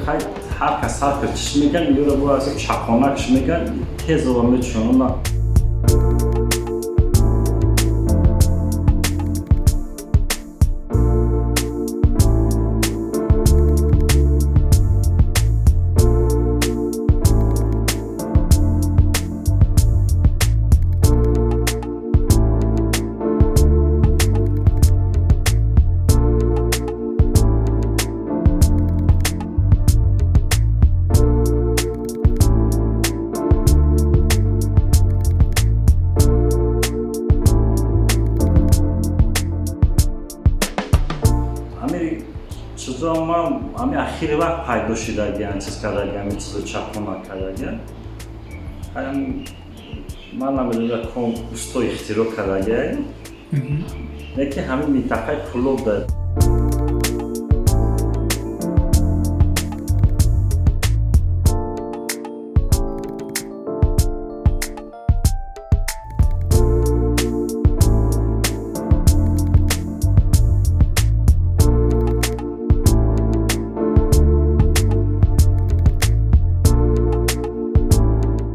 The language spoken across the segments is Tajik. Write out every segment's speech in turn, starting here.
Ҳар кас ҳар кас чиш меган, юра бу аз чақонакш меган, тез ова мечунона. Чизо ман ҳами ахири вақт пайдо шидагиан, чиз кардаги, ҳами чизо чапона кардагиан. Ман намедонам, ком усто ихтироъ кардагиа. Лекин ҳамин минтақаи Кӯлоб дар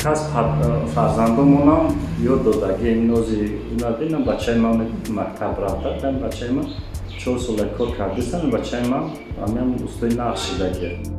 кас фарзандомонам ёд додаги. Нози инадинам бачаи ман мактаб рафта, бачаи ман 4 сола кор кардисан, бачаи ман ҳамиам устои нақш шидаги.